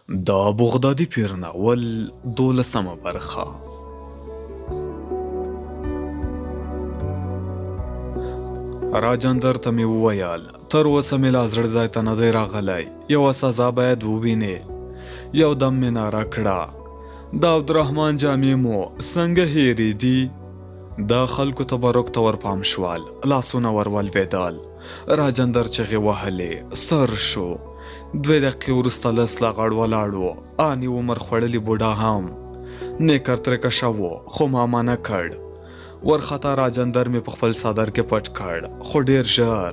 د بغدادي پیر ناول دولسمه برخه. راجندر ته مې وویل، تر اوسه مې لا زړه ځای ته نه دی راغلی، یوه سزا باید ووینې. یو دم مې ناره کړه، د عبدالرحمن جامې مو څنګه هېرې دي؟ د خلکو تبرک ته ورپام شول، لاسونه ور ولوېدل. راجندر چغې وهلې، سر شو. دوې دقیقې وروسته لس لغړ ولاړ و، آن یو عمر خوړلي بوډا هم نیکر ترې کشه و، خو ما منع کړ. ورخطا راجندر مې په خپل څادر کې پټ کړ، خو ډېر ژر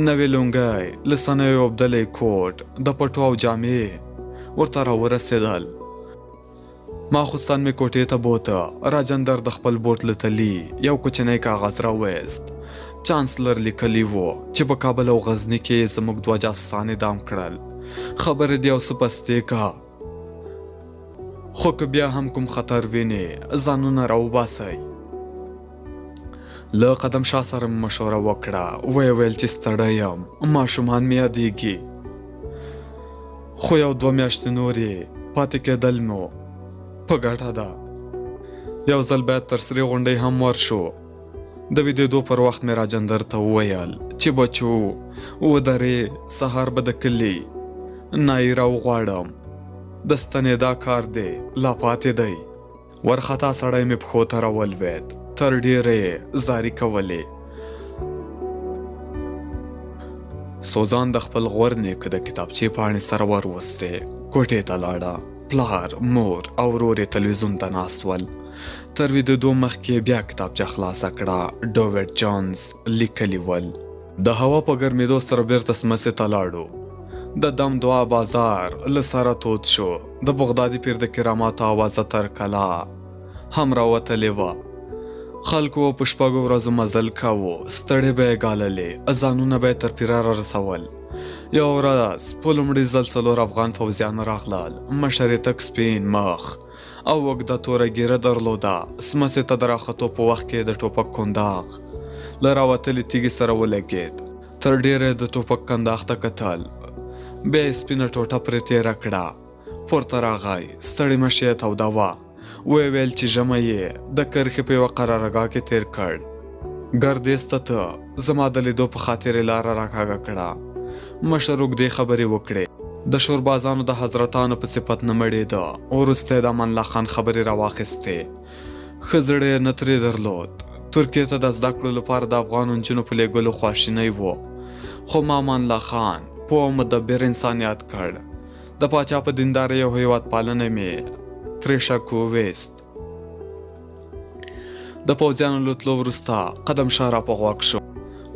نوې لونګۍ، له سنیو اوبدلی کوټ، د پټو او جامې ورته راورسېدل. ماخوستن مې کوټې ته بوته. راجندر د خپل بوټ له تلي یو کوچنی کاغذ راوایست. چانسلر لیکلي وو چې په کابل او غزني کې یې زموږ دوه جاسوسان اعدام کړل. خبرې دې یو څه پستې که، خو که بیا هم کوم خطر وینې، ځانونه راوباسئ. له قدم شاه سره مې مشوره وکړه، ویې ویل چې ستړی یم، ماشومان مې یادېږي، خو یو دوه میاشتې نورې پاتې کېدل مو په ګټه ده. یو ځل باید تر سرې غونډۍ هم ورشو. د ویدېدو پر وخت مې راجندر ته وویل چې بچو ودرې، سهار به د کلي نایي راوغواړم، د ستنېدا کار دې لا پاتې دی. وارخطا سړی مې پښو ته راولوېد، تر ډېره یې زاري کولې. سوزان د خپل غور نیکه د کتابچې پاڼې سره وروستې، کوټې ته لاړه. پلار، مور او ورور یې تلویزیون ته ناست ول. تر ویدېدو مخکې یې بیا کتابچه خلاصه کړه، ډویډ جونز لیکلي ول. د هوا په ګرمېدو سره بېرته سمڅې ته لاړو. د دم دعا بازار له سره تود شو. د بغدادي پیر د کراماتو اوازه تر کلا هم راوتلې وه. خلکو به په شپږو ورځو مزل کاوه، ستړې به یې ګاللې، ځانونه به یې تر پیره رارسول. یوه ورځ په لومړي ځل څلور افغان فوځیان راغلل. مشر یې تک سپین مخ او اوږده توره ږیره درلوده. سمڅې ته د راختو په وخت کې یې د ټوپک کنداغ له راوتلې تیږې سره ولګېد. تر ډېره یې د ټوپک کنداغ ته کتل، بیا یې سپینه ټوټه پرې تېره کړه. پورته راغی، ستړې مشې یې توده وه. ویې ویل چې ژمی یې د کرښې په یوه قرارګاه کې تېر کړ. ګردېز ته ته، زما د لیدو په خاطر یې لاره راکاږه کړه. مشر اوږدې خبرې وکړې. د شوربازانو د حضرتانو په صفت نه مړېده. وروسته یې د امان الله خان خبرې راواخیستې. ښه زړه یې نه ترې درلود. ترکیې ته د زده کړو لپاره د افغانو نجونو په لېږلو خواشینی و. خو ما امان الله خان پوه او مدبر انسان یاد کړ. د پاچا په دیندارۍ او هېواد پالنه مې ترې شک وویست. د پوځیانو له تلو وروسته قدم شاه را په غوږ شو.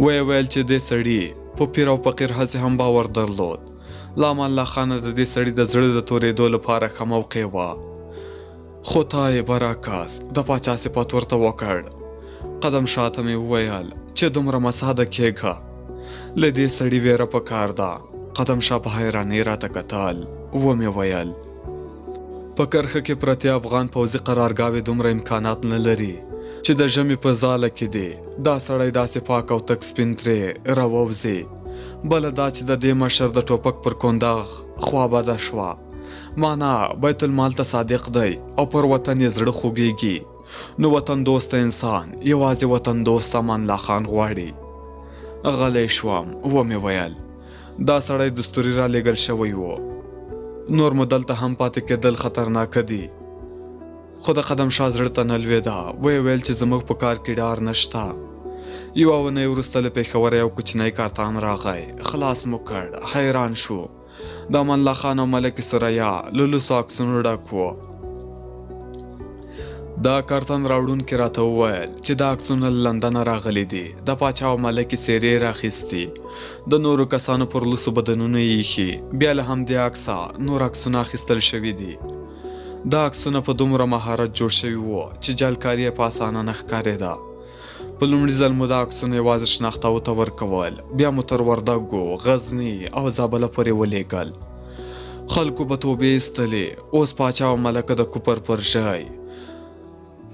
ویې ویل چې دې سړي په پیر او فقیر هسې هم باور درلود. له امان الله خانه د دې سړي د زړه د تورېدو لپاره ښه موقع وه. خو تا یې برعکس د پاچا صفت ورته وکړ. قدم شاه ته مې وویل چې دومره مه ساده کېږه. له دې سړي وېره په کار ده. قدم شاه په حیرانۍ راته کتل. ومې ویل. په کرښه کې پرتې افغان پوځي قرارګاوې دومره امکانات نه لري چې د ژمي په ځاله کې دې دا سړی داسې پاک او تک سپین ترې راووځي. بله دا چې د دې مشر د ټوپک پر کونداغ خوا بده شوه. مانا بیت المال ته صادق دی او پر وطن یې زړه خوږیږي. نو وطن دوسته انسان یوازې وطن دوست امان الله خان غواړي. غلی شوم، ومې ویل، دا سړی دستوري رالېږل شوی و. نور مو دلته هم پاتې کېدل خطرناک دي. خو د قدم شاه زړه ته نه لوېده، ویې ویل چې زموږ په کار کې ډار نشته. یوه اونۍ وروسته له پېښوره یو کوچنی کارتان راغی، خلاص مو کړ، حیران شو. د امان الله خان او ملکې ثریا له لوڅو عکسونو ډک وو. د کارتن راوړونکي راته وویل چې دا عکسونه له لندنه راغلي دي، د پاچا او ملکې څېرې یې راخیستي، د نورو کسانو پر لوڅو بدنونو یې ایښي، بیا له همدې عکسه نور عکسونه اخیستل شوي دي. دا عکسونه په دومره مهارت جوړ شوي وو چې جعلکاري یې په اسانه نه ښکارېده. په لومړي ځل مو دا عکسونه یوازې شناختاو ته ورکول، بیا مو تر وردګو، غزني او زابله پورې ولېږل. خلکو به توبې ایستلې، اوس پاچا او ملکه د کوپر پر ژۍ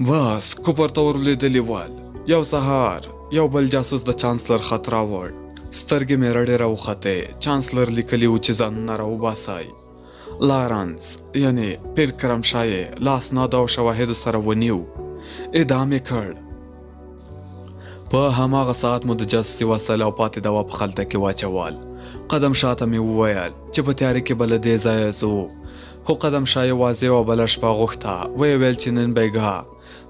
بس کوپر ته ورلوېدلي ول. یو سهار یو بل جاسوس د چانسلر خط راوړ. سترګې مې رډې راوختې، چانسلر لیکلي وو چې ځانونه راوباسئ. لارنس یعنې پیر کرم شاه یې له اسنادو او شواهدو سره ونیو، اعدام یې کړ. په هماغه ساعت مو د جاسوسي وسایل او پاتې دوا په خلته کې واچول. قدم شاه ته مې وویل چې په تیارې کې به له دې ځایه ځو. خو قدم شاه یوازې یوه بله شپه غوښته، ویې ویل چې نن بیګا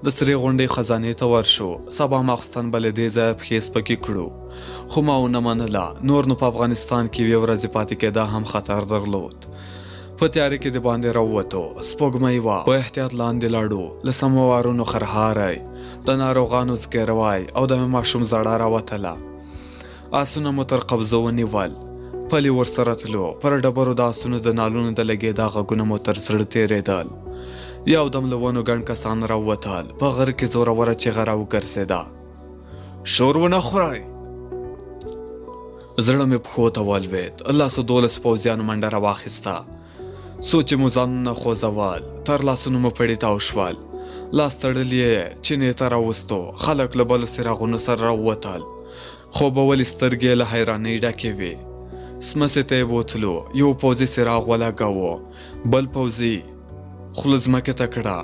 د سرې غونډۍ خزانې ته ورشو، سبا ماخوستن به له دې ځایه پښې سپکې کړو. خو ما ونه منله، نور نو په افغانستان کې یوې ورځې پاتې کېدا هم خطر درلود. په تیارې کې دباندې راووتو، سپوږمۍ وه، په احتیاط لاندې لاړو، له سماوارونو خرهاری، د ناروغانو ځګیروی او د ماشوم ژړا راوتله. آسونه مو تر قبضو ونیول، پلي ورسره تلو، پر ډبرو د آسونو د نالونو د لګېدا غږونه مو تر زړه تېرېدل. یو دم له ونو ګڼ کسان راووتل، په غره کې زوروره چیغه راوګرځېده، شور ونه خورئ! زړه مې پښو ته ولوېد، لسو دولسو پوځیانو منډه راواخیسته، څو چې مو ځانونه خوځول، تر لاسونو مو پړي تاو شول. لاس تړلي یې چینې ته راوستو. خلک له بلو څراغونو سره راووتل. خوبولې سترګې یې له حیرانۍ ډکې وې. سمڅې ته یې بوتلو. یو پوځي څراغ ولګاوه. بل پوځي خوله ځمکې ته کړه.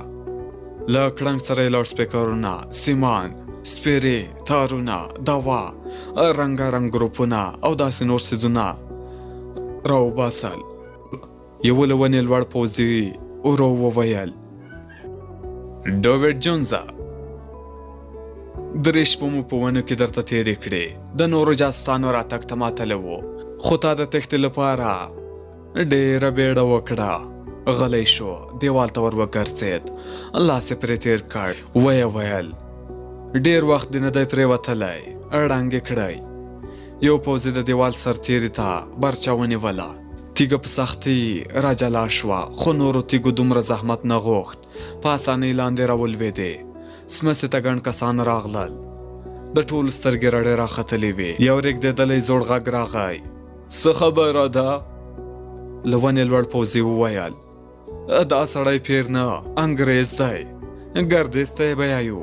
له کړنګ سره یې لاوډسپیکرونه، سیمان، سپیرې، تارونه، دوا، رنګارنګ ګروپونه او داسې نور څیزونه راوباسل. یوه له ونې لوړ پوځي ورو وویل، ډویډ جونزه، درې شپو مو په ونو کې درته تېرې کړې، د نورو جاسوسانو راتګ ته ماتله وو، خو تا د تېښتې لپاره ډېره بېړه وکړه. غلی شو، دېوال ته ور وګرځېد، لاس یې پرې تېر کړ، ویې ویل، ډېر وخت دې نه دی پرېوتلی، ړنګ یې کړی. یو پوځي د دېوال سرتېري ته برچه ونیوله. تیږه په سختۍ را جلا شوه، خو نورو تیږو دومره زحمت نه غوښت، په اسانۍ لاندې راولوېدې. سمڅې ته ګڼ کسان راغلل. د ټولو سترګې رډې راختلې وې. یو رېږدېدلی زوړ غږ راغی. څه خبره ده؟ له ونې لوړ پوځي وویل. دا سړی پیر نه، انګرېز دی، ګردېز ته یې بیایو.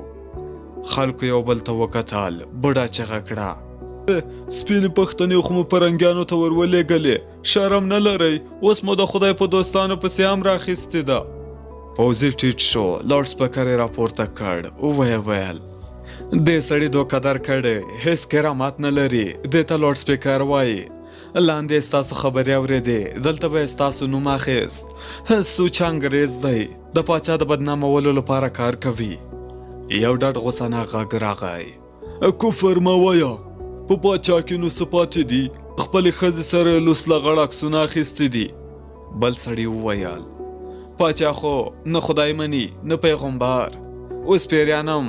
خلکو یو بل ته وکتل، بوډا چیغه کړه. سپینې پښتنې خو مو پرنګیانو ته ور ولېږلې، شرم نه لرئ، اوس مو د خدای په دوستانو پسې هم راخیستې ده. پوځي ټیټ شو، لاوډسپیکر یې راپورته کړ، ویې ویل. دې سړي دوکه درکړې، هېڅ کرامت نه لري، دې ته لاوډسپیکر وایي. لاندې یې ستاسو خبرې اورېدې، دلته به یې ستاسو نوم اخیست. سوچ انګرېز دی، د پاچا د بدنامولو لپاره کار کوي. یو ډډ غوسه ناک غږ راغی. کفر مه وایه، په پاچا کې نو څه پاتې دي؟ خپلې ښځې سره یې لوس لغړ عکسونه اخیستي دي. بل سړي وویل، پاچا خو نه خدای مني نه پیغمبر، اوس پیریان هم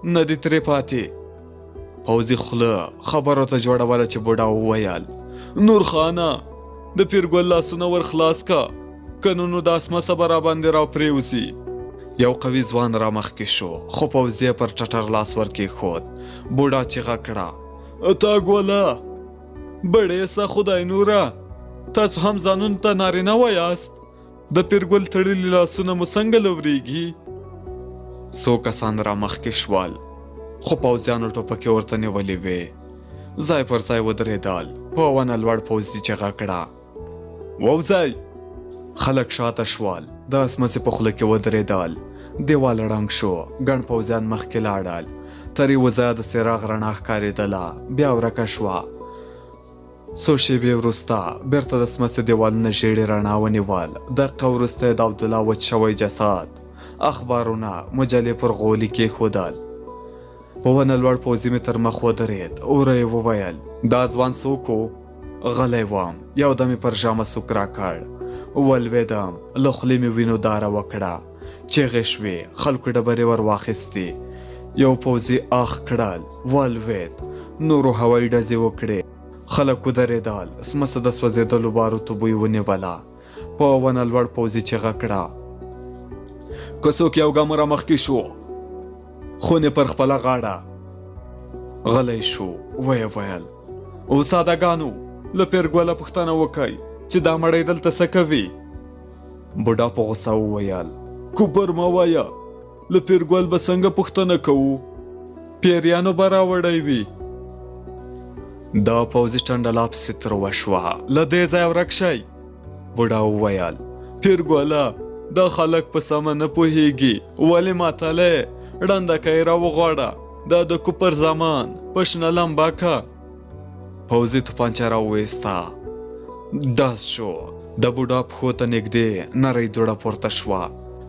نه دي ترې پاتې. پوځي خوله خبرو ته جوړوله چې بوډا وویل، نور خانه، د پیرګل لاسونه ور خلاص که، که نه نو دا سمڅه به راباندې راپرېوځي. یو قوي ځوان رامخکې شو، خو پوځي یې پر ټټر لاس ور کېښود. بوډا چیغه کړه، تا ګوله، بړېسه خدای نوره، تاسو هم ځانونو ته نارینه وایاست، د پیرګل تړلي لاسونه مو څنګه لورېږي؟ څو کسان رامخکې شول، خو پوځیانو ټوپکې ورته نیولې وې. ځای پر ځای ودرېدل. په ونه لوړ پوځي چیغه کړه، ووځئ! خلک شاته شول، د سمڅې په خوله کې ودرېدل. دېوال ړنګ شو، ګڼ پوځیان مخکې لاړل. تر یوه ځایه د څراغ رڼا ښکارېدله، بیا ورکه شوه. څو شېبې وروسته بېرته د سمڅې دېوالونه ژېړې رڼا ونیول. دقیقه وروسته یې د عبدالله وچ شوی جسد، اخبارونه، مجلې پر غولي کېښودل. په ونه لوړ پوځي مې تر مخ ودرېد، ورو یې وویل. دا ځوان څوک و؟ غلی وم، یو دم یې پر ژامه سوک راکړ، ولوېدم، له خولې مې وینو داره وکړه، چیغې شوې، خلکو ډبرې ور واخیستې، یو پوځي اخ کړل، ولوېد، نورو هوایي ډزې وکړې، خلک ودرېدل، سمڅه د سوځېدلو باروتو بوی ونیوله، په ونه لوړ پوځي چیغه کړه. که څوک یو ګام رامخکې شو، خونې پر خپله غاړه. غلی شو، ویې ویل، او ساده ګانو، له پیرګله پوښتنه وکړئ چې دا مړی دلته څه کوي؟ بوډا په غوسه وویل، کوبر مه وایه، له پیرګل به څنګه پوښتنه کوو؟ پیریانو به راوړی وي. د پوځي ټنډه لا پسې تروه شوه، له دې ځایه ورک شئ! بوډا وویل، پیر ګله دا خلک په سمه نه پوهیږي، ولې ماتله یې؟ ړندکی راوغواړه، دا د کوپر زمان په شنه لمبه که. پوځي توپانچه راوویسته، ډز شو، د بوډا پښو ته نږدې نرۍ دوړه پورته شوه.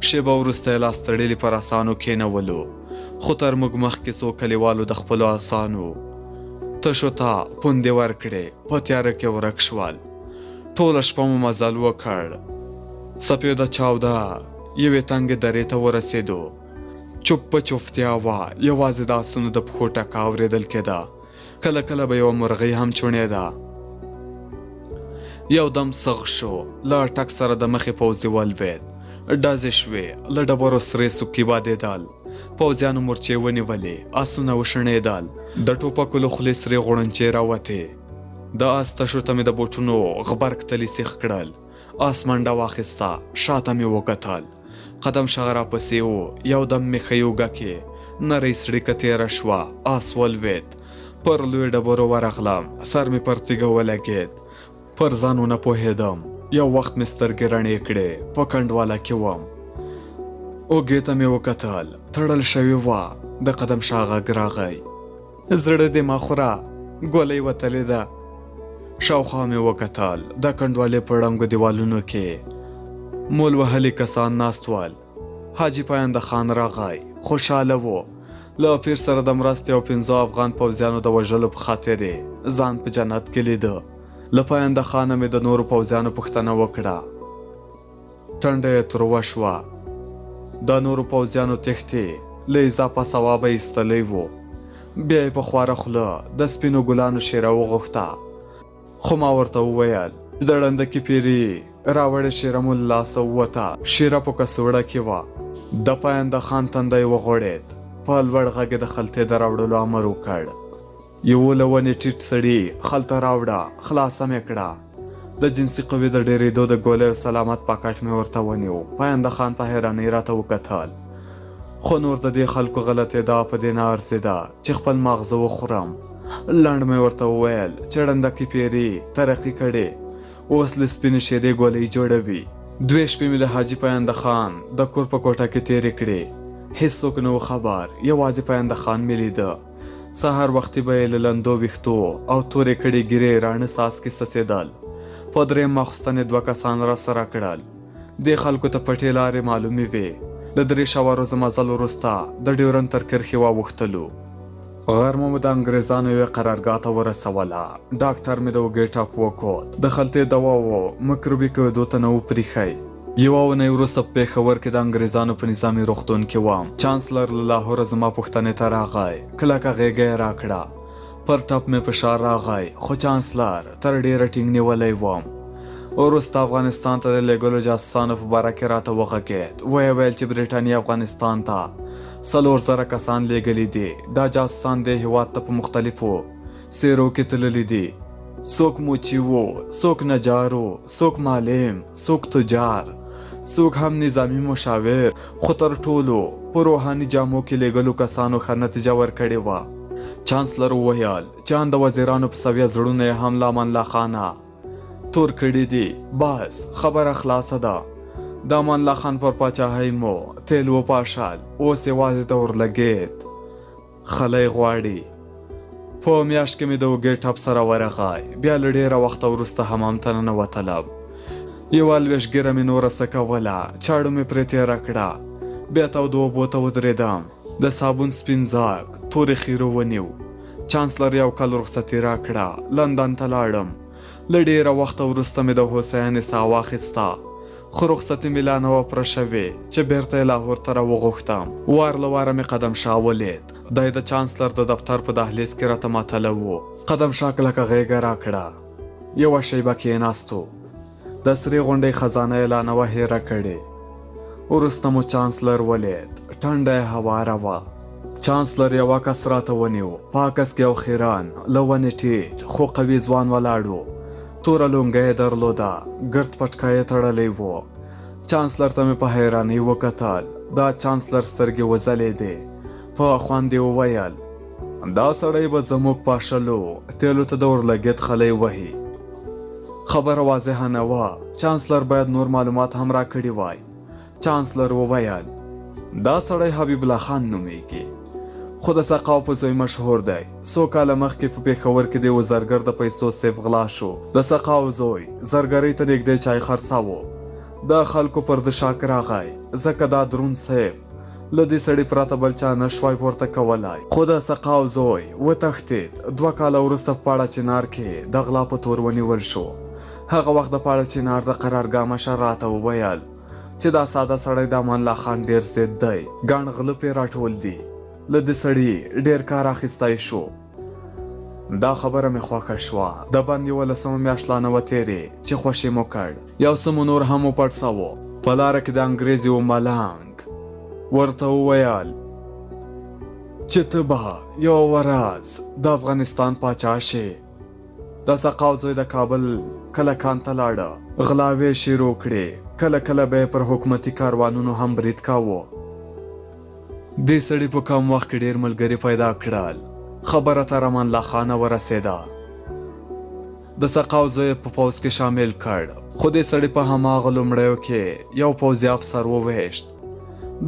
شېبه وروسته یې لاس تړلي پر اسانو کېنولو، خو تر موږ مخکې څو کلیوالو د خپلو اسانو تشو ته پوندې ورکړې، په تیاره کې ورک شول. ټوله شپه مو مزل وکړ. سپېده چاوده یوې تنګې درې ته ورسېدو. چوپه چوپتیا وه، یوازې د اسونو د پښو ټکا اورېدل کېده. کله کله به یوه مرغۍ هم چوڼېده. یو دم سغ شو، له ټک سره د مخې پوځي ولوېد. ډزې شوې، له ډبرو سرې سوکې بادېدل. پوځیانو مورچې ونیولې، اسونه وشڼېدل. د ټوپکو له خولې سرې غوړنچې راوتې. د اس تشو ته مې د بوټونو غبرګ تلي سیخ کړل. آس منډه واخیسته، شاته مې وکتل. قدم شاه راپسې و، یو دم مې ښۍ اوږه کې نرۍ څړیکه تېره شوه، آس ولوېد. پر لوی ډبرو ورغلم، سر مې پر تیږه ولګېد. پر ځان ونه پوهېدم. یو وخت مې سترګې رڼې کړې، په کنډواله کې وم. اوږې ته مې وکتل، تړل شوې وه. د قدم شاه غږ راغی. زړه دې مه خوره، ګولۍ وتلې ده. شاوخوا مې وکتل، د کنډوالې په ړنګو دیوالونو کې مول وهلي کسان ناست ول. حاجي پاینده خان راغی، خوشاله و. له پیر سره د مرستې او پنځو افغان پوځیانو د وژلو په خاطر یې ځان په جنت کې لیده. له پاینده خانه مې د نورو پوځیانو پوښتنه وکړه. ټنډه یې تروه شوه. د نورو پوځیانو تېښتې له اضافه ثوابه ایستلی و. بیا یې په خواره خوله د سپینو ګلانو شیره وغوښته. خو ما ورته وویل چې د ړندکي پیري راوړې شیره مو له لاسه ووته. شیره په کڅوړه کې وه. د پاینده خان تندی وغوړېد. په لوړ غږ یې د خلتې د راوړلو امر وکړ. یوه له ونې ټیټ سړي خلته راوړه، خلاصه مې کړه. د جنسي قوې د ډېرېدو د ګولیو سلامت پاکټ مې ورته ونیو. پاینده خان په حیرانۍ راته وکتل. خو نور د دې خلکو غلطېدا په دې نه ارزېده چې خپل ماغزه وخورم. لنډ مې ورته وویل چې ړندکۍ پېري ترقي کړې، اوس له سپینې شیرې ګولۍ جوړوي. دوې شپې مې د حاجي پاینده خان د کور په کوټه کې تېرې کړې. هېڅوک نه و خبر، یوازې پاینده خان مې لیده. سهار وختي به یې له لندو ویښتو او تورې کړې ږیرې راڼه څاڅکي څڅېدل. په درېیم ماخوستن یې دوه کسان راسره کړل. دې خلکو ته پټې لارې معلومې وې. له 3 شوه ورځو مزل وروسته د ډیورند تر کرښې واوښتلو. غرمه مو د انګرېزانو یوې قرارګاه ته ورسوله. ډاکټر مې د اوږې ټپ وکوت. د خلطې دواوو مکروبي کېدو ته نه و پریښی. یوه اونۍ وروسته په پېښور کې د انګرېزانو په نظامي روغتون کې وم. چانسلر له لاهوره زما پوښتنې ته راغی. کلکه غېږه یې راکړه. پر ټپ مې فشار راغی، خو چانسلر تر ډېره ټینګ نیولی وم. وروسته افغانستان ته د لېږلو جاسوسانو په باره کې راته وغږېد. ویې ویل چې برېټانیې افغانستان ته 4000 کسان لېږلي دي. دا جاسوسان دې هېواد ته په مختلفو څېرو کې تللي دي. څوک موچي وو، څوک نجار و، څوک معلم، څوک تجار، څوک هم نظامي مشاور، خو تر ټولو په روحاني جامو کې لېږلو کسانو ښه نتیجه ورکړې وه. چانسلر وویل چې ان د وزیرانو په سویه زړونه یې هم له امان الله خانه تور کړي دي. بس، خبره خلاصه ده. د امان الله خان پر پاچاهۍ مو تېل وپاشل، اوس یوازې د اورلګید خلی غواړي. په میاشت کې مې د اوږې ټپ سره ورغی. بیا له ډېره وخته وروسته حمام ته ننوتلم. یوه لوېشت ږیره مې نوره څه کوله، چاړه مې پرې تېره کړه. بیا تودو اوبو ته ودرېدم. د صابون سپین ځاک تورې خیرو ونیو. چانسلر یو کال رخصتي راکړه. لندن ته لاړم. له ډېره وخته وروسته مې د هوساینې ساه واخیسته. خو رخصتي مې لا نه وه پوره شوې چې بېرته یې لاهور ته راوغوښتم. وار له واره مې قدم شاه ولید. دی د چانسلر د دفتر په دهلیز کې راته ماتله و. قدم شاه کلکه غېږه راکړه. یوه شیبه کېناستو. د سرې غونډۍ خزانه یې لا نه وه هېره کړې. وروسته مو چانسلر ولید. ټنډه یې هواره وه. چانسلر یو عکس راته ونیو. په عکس کې یو خیرن، له ونې ټیټ، خو قوي ځوان ولاړ و. توره لونګۍ یې درلوده، ګرد پټکی یې تړلی و. چانسلر ته مې په حیرانۍ وکتل. د چانسلر سترګې وځلېدې. په خوند یې وویل. دا سړی به زموږ پاشلو تېلو ته د اورلګیت خلی وهي. خبره واضحه نه وه، چانسلر باید نور معلومات هم راکړي وای. چانسلر وویل، دا سړی حبیب الله خان نومېږي، خو د سقاو په زوی مشهور دی. څو کاله مخکې په پېښور کې د یوه زرګر د پیسو سیف غلا شو. د سقاو زوی زرګرۍ ته نږدې چای خرڅاوه. د خلکو پر ده شک راغی، ځکه دا دروند سیف له دې سړي پرته بل چا نه شوای پورته کولای. خو د سقاو زوی وتښتېد. دوه کاله وروسته په پاړه چنار کې د غلا په تور ونیول شو. هغه وخت د پاړه چنار د قرارګاه مشر راته وویل چې دا ساده سړی د امان الله خان ډېر ضد دی، ګڼ غله پرې راټول دي، له دې سړي ډېر کار اخیستی شو. دا خبره مې خوښه شوه. د بند یولسمه میاشت لا نه وه تېرې چې خوشې مو کړ. یو څه مو نور هم وپړساوه. په لاره کې د انګرېز یوه ملنګ ورته وویل چې ته به یوه ورځ د افغانستان پاچا شې. د سقاو زوی د کابل کلکان ته لاړه، غلاوې یې شروع کړې، کله کله به یې پر حکومتي کاروانونو هم برید کاوه. دې سړي په کم وخت کې ډېر ملګري پیدا کړل. خبره تر امان الله خانه ورسېده. د سقاو زوی یې په پوځ کې شامل کړ، خو دې سړي په هماغه لومړیو کې یو پوځي افسر وویشت.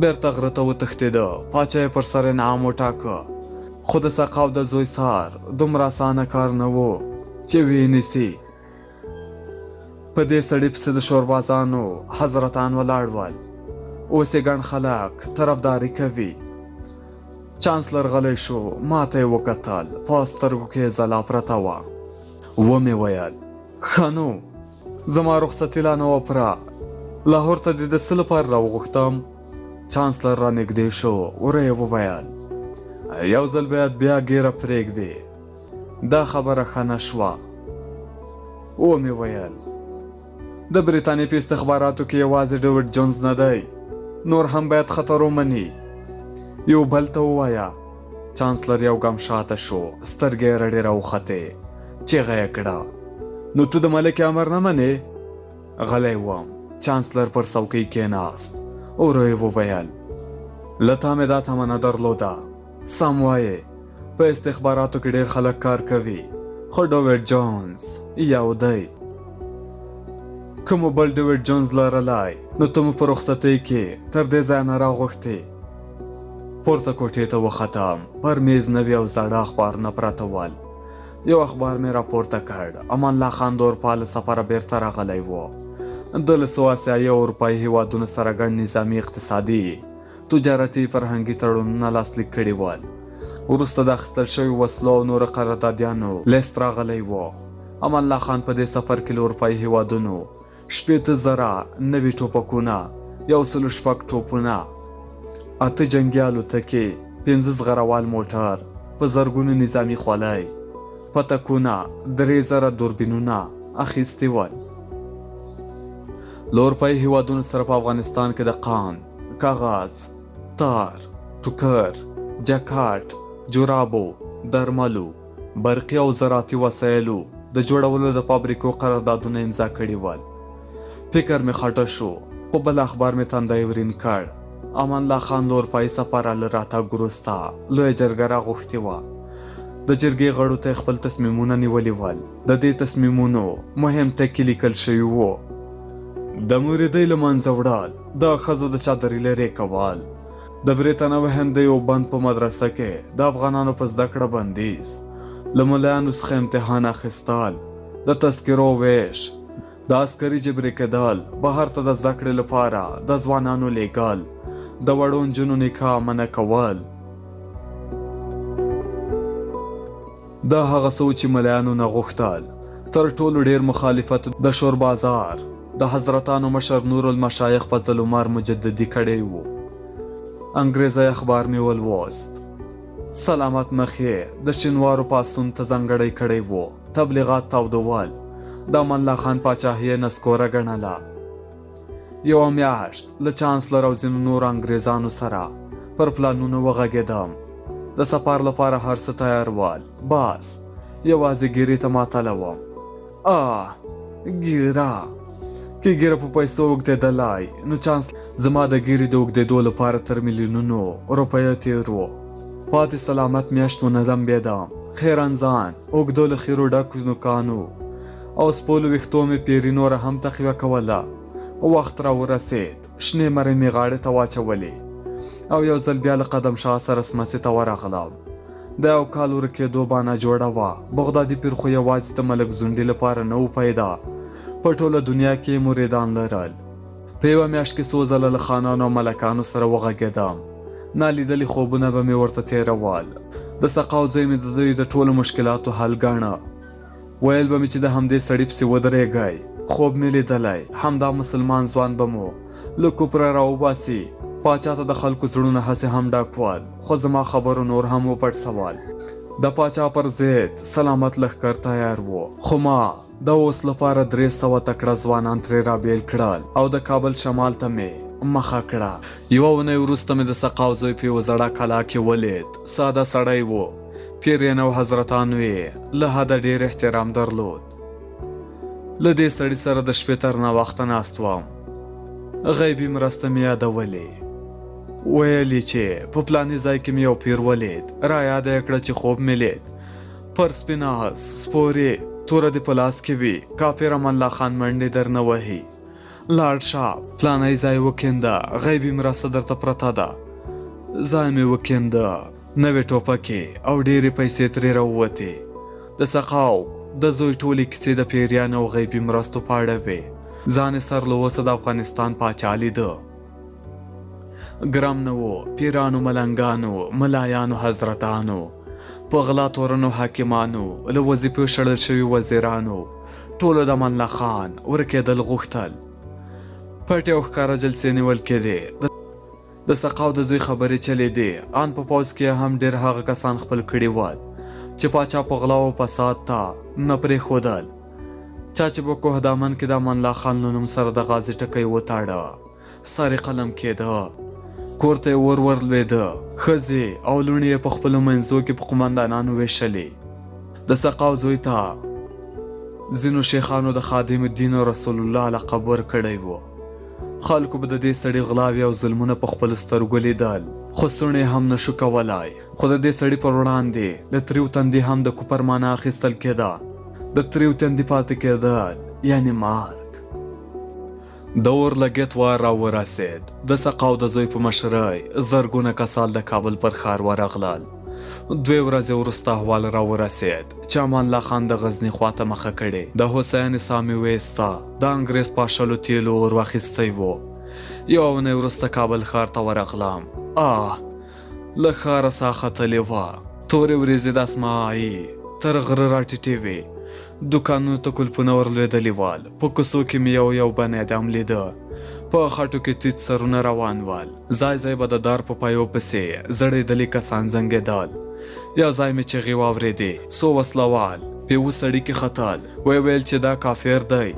بېرته غره ته وتښتېده، پاچا یې پر سر انعام وټاکه. خو د سقاو د زوی څار دومره اسانه کار نه و چې ویې نیسي. په دې سړي پسې د شوربازانو حضرتان ولاړ ول. اوس یې ګڼ خلک طرفداري کوي. چانسلر غلی شو، ماته یې وکتل، په سترګو کې یې ځلا پرته وه. ومې ویل، ښه نو، زما رخصتي لا نه وه پوره، لاهور ته دې د څه لپاره راوغوښتم؟ چانسلر رانږدې شو، ورو یې وویل، یو ځل باید بیا ږیره پرېږدې. دا خبره ښه نه شوه. ومې ویل، د بریتانیې په استخباراتو کې یوازې ډیوډ جونز نه دی، نور هم باید خطر ومني. یو بل ته ووایه. چانسلر یو ګام شاته شو، سترګې یې رډې راوختې، چیغه یې کړه، نو ته د ملک امر نه منې؟ غلی وم. چانسلر پر څوکۍ کېناست، ورو یې وویل، له تا مې دا تمه نه درلوده. سم وایې، په استخباراتو کې ډېر خلک کار کوي، خو ډویډ جونز یو دی. که مو بل ډویډ جونز لرلای، نو ته مو په رخصتۍ کې تر دې ځایه نه راغوښتې. پورته کوټې ته وختم، پر میز نوي او زاړه اخبارونه پراته ول. یو اخبار مې راپورته کړ. امان الله خان د اروپا له سفره بېرته راغلی و. ده له څو اسیایي او اروپایي هېوادونو سره ګڼ نظامي، اقتصادي، تجارتي، فرهنګي تړونونه لاسلیک کړي ول. وروسته د اخیستل شویو وسلو او نورو قراردادیانو لېست راغلی و. امان الله خان په دې سفر کې له اروپایي هېوادونو 60,000 نوي ټوپکونه، 106 ټوپونه، اته جنګي الوتکې، پنځه زغروال موټر، په زرګونو نظامي خولۍ، پتکونه، 3000 دوربینونه اخیستي ول. له اروپایي هېوادونو سره په افغانستان کې د قند، کاغذ، تار، ټوکر، جاکټ، جرابو، درملو، برقي او زراعتي وسایلو د جوړولو د فابریکو قراردادونه امضا کړي ول. فکر مې خټه شو، خو بل اخبار مې تندی ورین کړ. امان الله خان له اروپایي سفره له راتګ وروسته لویه جرګه راغوښتې وه. د جرګې غړو ته یې خپل تصمیمونه نیولي ول. د دې تصمیمونو مهم ټکي لیکل شوي وو. د مریدۍ له منځه وړل، د ښځو د چادري لرې کول، د بریتانوي هند د یو بند په مدرسه کې د افغانانو په زده کړه بندیز، له ملایانو څخه امتحان اخیستل، د تذکرو وېش، د عسکري جبري کېدل، بهر ته د زده کړې لپاره د ځوانانو لېږل، د وړو نجونو نکاح منع کول. دا هغه څه و چې ملایانو نه غوښتل. تر ټولو ډېر مخالفت د شوربازار د حضرتانو مشر نورالمشایخ فضل عمر مجددي کړی و. انګرېزی اخبار مې ولوست. سلامت مخ یې د شینوارو پاڅون ته ځانګړی کړی و. تبلیغات تاوده ول. د امان الله خان پاچاهي یې نسکوره ګڼله. یوه میاشت له چانسلر او ځینو نورو انګریزانو سره پر پلانونو وغږېدم. د سفر لپاره هر څه تیار ول، بس یوازې ږیرې ته معطله وم. آه ږیره! که ږیره په پیسو اوږدېدلای نو چانس زما د ږیرې د اوږدېدو لپاره تر میلیونونو روپیو تېر و. پاتې سلامت میاشت ونه لمبېدم. خیرن ځان، اوږدو له خیرو ډکو نوکانو او سپولو ویښتو مې پیري نوره هم تقویه کوله. وخت راورسېد، شنې مرۍ مې غاړې ته واچولې او یو ځل بیا له قدم شاه سره سمڅې ته ورغلم. د یو کال ورکېدو بانه جوړه وه. بغدادي پیر خو یوازې د ملک زونډي لپاره نه و پیدا، په ټوله دنیا کې یې مریدان لرل. په یوه میاشت کې څو ځله له خانانو او ملکانو سره وغږېدم. نالیدلي خوبونه به مې ورته تېرول. د سقاو زوی مې د دوی د ټولو مشکلاتو حل ګاڼه. ویل به مې چې د همدې سړي پسې ودرېږئ، خوب مې لیدلی، همدا مسلمان ځوان به مو له کوپره راوباسي. پاچا ته د خلکو زړونه هسې هم ډک ول، خو زما خبرو نور هم وپړسول. د پاچا پر ضد سلامت لښکر تیار و، خو ما د اوس لپاره 300 تکړه ځوانان ترې رابېل کړل او د کابل شمال ته مې مخه کړه. یوه اونۍ وروسته مې د سقاو زوی په یوه زړه کلا کې ولید. ساده سړی و، پیریان او حضرتانو یې له حده ډېر احترام درلود. له دې سړي سره د شپې تر ناوخته ناست وم. غیبي مرسته مې یادولې. ویل یې چې په پلاني ځای کې مې یو پیر ولید، را یاده یې کړه چې خوب مې لید. پر سپین آس سپورې، توره دې په لاس کې وي، کافر امان الله خان منډې درنه وهي. لاړ شه، پلانی ځای وکینده، غیبي مرسته درته پرته ده. ځای مې وکینده، نوې ټوپکې او ډېرې پیسې ترې راووتې. د سقاو د زوی ټولې کیسې د پیریانو او غیبي مرستو په اړه وې. ځان یې سر له اوسه د افغانستان پاچا لیده. ګرم نه وو، پیرانو، ملنګانو، ملایانو، حضرتانو، په غلا تورنو حاکمانو، له وظیفو شړل شوي وزیرانو، ټولو د امان الله خان ورکېدل غوښتل. پټې او ښکاره جلسې نیول کېدې. د سقاو د زوی خبرې چلېدې، ان په پوځ کې یې هم ډېر هغه کسان خپل کړي ول چې پاچا په غلا او فساد ته نه پرېښودل. چا چې په کوهدامن کې د امان الله خان له نوم سره د غازي ټکی وتاړه، سر یې قلم کېده. کور ته یې اور ورلوېده، ښځې او لوڼې یې په خپلو منځو کې په قومندانانو وېشلې. د سقاو زوی ته ځینو شیخانو د خادم الدین او رسول الله لقب ورکړی و. خلکو به د دې سړي غلاوې او ظلمونه په خپلو سترګو لیدل، خو سوڼ یې هم نه شو کولای. خو د دې سړي پر وړاندې له تریو تندي هم د کفر مانا اخیستل کېده. د تریو تندي پاتې کېدل یعنې مرګ. د اور لګیت وار راورسېد. د سقاو د زوی په مشرۍ زرګونه کسان د کابل پر ښار ورغلل. دوې ورځې وروسته احوال راورسېد چې امان الله خان د غزني خوا ته مخه کړې. د هوساینې ساه مې ویسته. د انګرېز پاشلو تېلو اور واخیستی و. یوه اونۍ وروسته کابل ښار ته ورغلم. آه! له ښاره ساه ختلې وه. تورې ورېځې د اسماعي تر غره راټیټې وې. دوکانونو ته کلپونه ورلوېدلي ول. په کوڅو کې مې یو یو بنیادم لیده. په خټو کې تیت سرونه روان ول. ځای ځای به د دار په پایو پسې ځړېدلي کسان زنګېدل. یو ځای مې چغې واورېدې. څو وسله وال په یوه سړي کې ختل. ویې ویل چې دا کافر دی.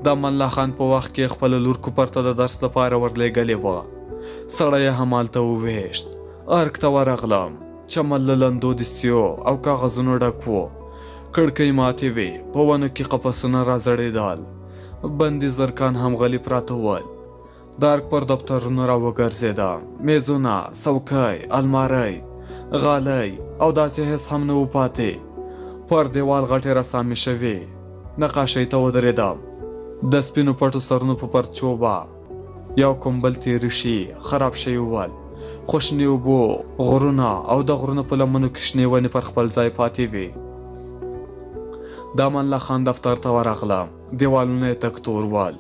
د امان الله خان په وخت کې یې خپله لور کوپر ته د درس لپاره ورلېږلې وه. سړی یې همالته وویشت. ارګ ته ورغلم. چمن له لندو دسیو او کاغذونو ډک و. کړکۍ ماتې وې، په ونو کې قفسونه راځړېدل. بندي زرکان هم غلي پراته ول. د ارګ پر دفترونو راوګرځېدم. مېزونه، څوکۍ، المارۍ، غالۍ او داسې هېڅ هم نه وو پاتې. پر دېوال غټې رسامي شوې نقاشۍ ته ودرېدم. د سپینو پټو سرونو په پرچو به یو کوم بل تېري شي خراب شوي ول، خو شنې اوبو، غرونه او د غرونو په لمنو کې شنې ونې پر خپل ځای پاتې وې. د امان الله خان دفتر ته ورغلم، دېوالونه یې تک تور ول،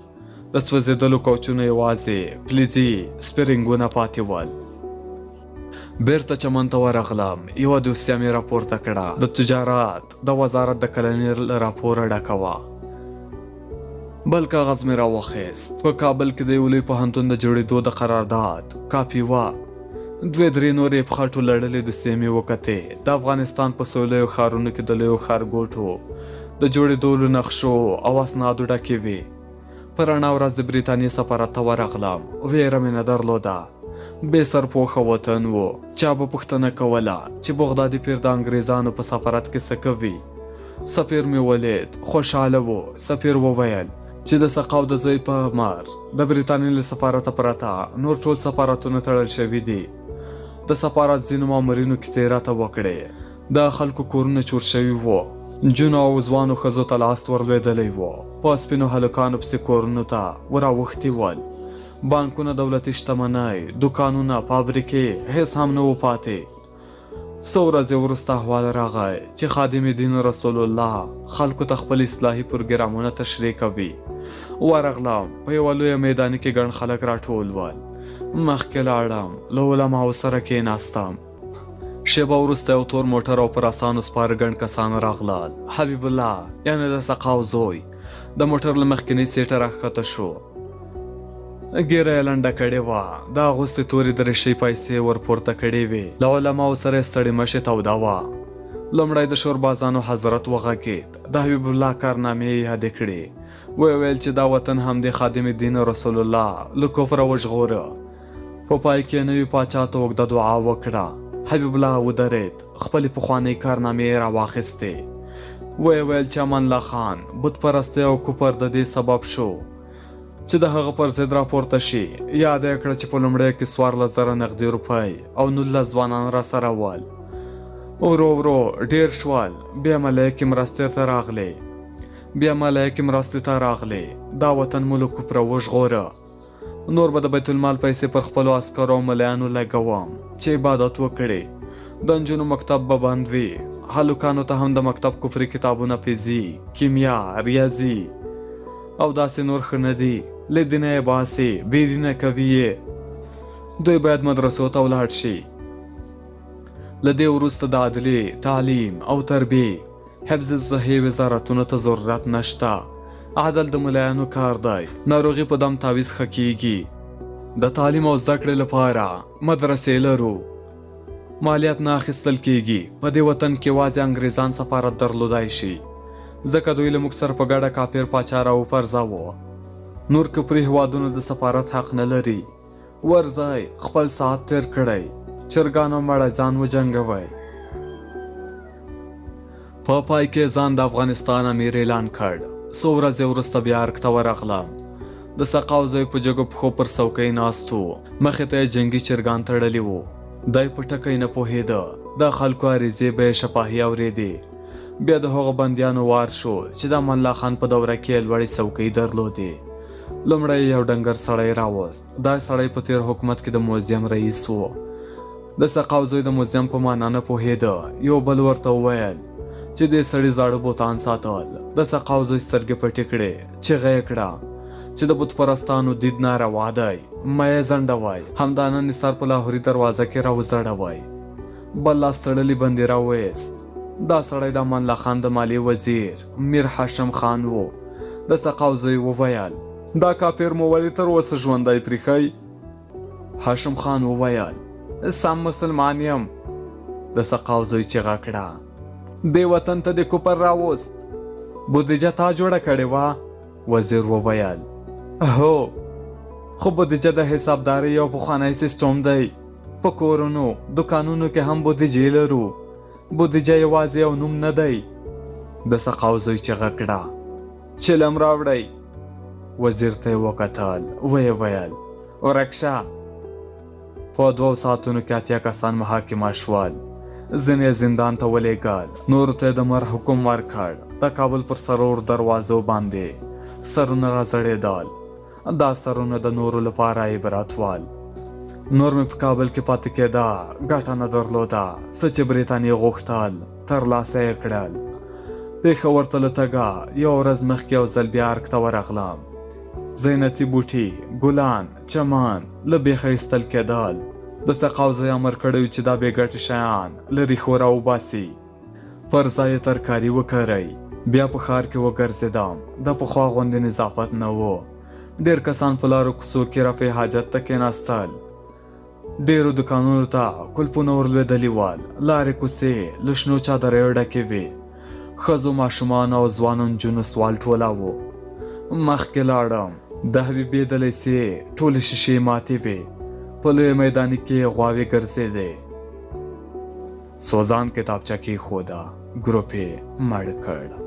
د سوځېدلو کوچونو یوازې فلزي سپرینګونه پاتې ول. بېرته چمن ته ورغلم، یوه دوسیه مې راپورته کړه، د تجارت د وزارت د کلني له راپوره ډکه وه. بل کاغذ مې راواخیست، په کابل کې د یو لوی پوهنتون د جوړېدو د قرارداد کاپي وه. دوې درې نورې په خټو لړلې دوسیې مې وکتې، د افغانستان په څو لویو ښارونو کې د لویو ښارګوټو د جوړېدو له نقشو او اسنادو ډکې وې. په رڼا ورځ د بریتانیې سفارت ته ورغلم، وېره مې نه درلوده. بې سرپوښه وطن و. چا به پوښتنه کوله چې بغدادي پیر د انګریزانو په سفارت کې څه کوي؟ سفیر مې ولید، خوشحاله و. سفیر وویل چې د سقاو د زوی په امر د بریتانیې له سفارته پرته نور ټول سفارتونه تړل شوي دي. د سفارت ځینو مامورینو کیسې راته وکړې. د خلکو کورونه چور شوي وو. نجونو او ځوانو ښځو ته لاس ورلوېدلی و، په سپینو هلکانو پسې کورونو ته وراوښتي ول. بانکونه، دولتي شتمنۍ، دوکانونه، فابریکې، هېڅ هم نه وو پاتې. څو ورځې وروسته احوال راغی چې خادم دین رسول الله خلکو ته خپل اصلاحي پروګرامونه تشریح کوي. ورغلم، په یوه لویه میداني کې ګڼ خلک راټول ول. مخکې لاړم، له علماوو سره کېناستم. شېبه وروسته یو تور موټر او پر اسانو سپاره ګڼ کسان راغلل. حبیب الله یعنې د سقاو زوی د موټر له مخکینۍ سیټه راښکته شو. ږیره یې لنډه کړې وه، د اغوستې تورې دریشۍ پایڅې یې ورپورته کړې وې. له علماوو سره یې ستړې مشې توده وه. لومړی د شوربازانو حضرت وغږېد، د حبیب الله کارنامې یې یادې کړې. ویې ویل چې دا وطن همدې خادم دین رسول الله له کفره وژغوره. په پای کې نوي پاچا ته اوږده دعا وکړه. حبیب الله ودرېد، خپلې پخوانۍ کارنامې یې راواخیستې. ویې ویل چې امان الله خان بت پرستۍ او کفر د دې سبب شو چې د هغه پر ضد راپورته شي. یاده یې کړه چې په لومړیو کې 14,000 نغدي روپۍ او 19 ځوانان راسره ول. ورو ورو ډېر شول، بیا ملایکې مرستې ته راغلې. بیا ملایکې مرستې ته راغلې. دا وطن مو له کفره وژغوره. نور به د بیت المال پیسې پر خپلو عسکرو او ملایانو لګوم چې عبادت وکړي. د نجونو مکتب به بند وي. هلکانو ته هم د مکتب کفري کتابونه فزیک، کیمیا، ریاضي او داسې نور ښه نه دي. له دینه یې باسي، بې دینه کوي یې. دوی باید مدرسو ته ولاړ شي. له دې وروسته د عدلي، تعلیم او تربیې حفظ الصحې وزارتونو ته ضرورت نشته. عدل د ملایانو کار دی. ناروغي په دم تعویذ ښه کیږي. د تعلیم او زده کړې لپاره مدرسې لرو. مالیات نه اخیستل کیږي. په دې وطن کې یوازې انګریزان سفارت درلودای شي. ځکه دوی له موږ سره په ګډه کافر پاچا راوپرځاوه. نور کفري هیوادونه د سفارت حق نه لري. ورځئ خپل ساعت تېر کړئ، چرګانو مړه ځان وجنګوئ. په پای کې ځان د افغانستان امیر اعلان کړ. څو ورځې وروسته بیا ارګ ته ورغلم. د سقاو زوی په جګو پښو پر څوکۍ ناست و. مخې ته یې جنګي چرګان تړلي وو. دی په ټکی نه پوهېده. د خلکو عریضې به یې شفاهي اورېدې. بیا د هغو بندیانو وار شو چې د امان الله خان په دوره کې یې لوړې څوکۍ درلودې. لومړی یې یو ډنګر سړی راوست. دا سړی په تېر حکومت کې د موزیم رئیس و. د سقاو زوی د موزیم په معنا نه پوهېده. یو بل ورته وویل چې دې سړي زاړه بوتان ساتل. د سقاو زوی سترګې پټې کړې، چیغه یې کړه چې د بت پرستانو دید ناروا دی، مه یې ځنډوئ، همدا نن یې سر په لاهوري دروازه کې راوځړوئ. بل لاس تړلي بندي راوایست. دا سړی د امان الله خان د مالي وزیر میر هاشم خان و. د سقاو زوی وویل. دا کافر مو ولې تر اوسه ژوندی پریښی؟ هاشم خان وویل. سم مسلمان یم. د سقاو زوی چیغه کړه. دې وطن ته دې کفر راوست. بودیجه تا جوړه کړې وه؟ وزیر وویل. هو، خو بودیجه د حسابدارۍ یو پخوانی سیستم دی. په کورونو، دوکانونو کې هم بودیجې لرو. بودیجه یوازې یو نوم نه دی. د سقاو زوی چیغه کړه، چلم راوړئ. وزیر ته یې وکتل، ویې ویل، ورک شه. په دوو ساعتونو کې 80 کسان محاکمه شول. ځینې یې زندان ته ولېږل، نورو ته یې د مرګ حکم ورکړ. د کابل پر څلور دروازو باندې سرونه راځړېدل. دا سرونه د نورو لپاره عبرت ول. نور مې په کابل کې پاتې کېده ګټه نه درلوده. څه چې برېتانیې غوښتل ترلاسه یې کړل. پېښور ته له تګه یوه ورځ مخکې یو ځل بیا ارګ ته ورغلم. زینتي بوټي، ګلان، چمن له بېخه ایستل کېدل. د سقاو زوی امر کړی و چې دا بې ګټې شیان له ریښو راوباسي. پر ځای یې ترکاري وکرئ. بیا په ښار کې وګرځېدم. د پخوا غوندې نظافت نه و. ډېر کسان په لارو کوڅو کې رفع حاجت ته کېناستل. ډېرو دوکانونو ته کلپونه ورلوېدلي ول. لارې کوڅې له شنو چادریو ډکې وې. ښځو، ماشومانو او ځوانو نجونو سوال ټولاوه. مخکې لاړم. د حبیبې د لیسې ټولې شیشې ماتې وې. په لویه میداني کې غواوې ګرځېدې. سوزان کتابچه کېښوده، ګروپ یې مړ کړ.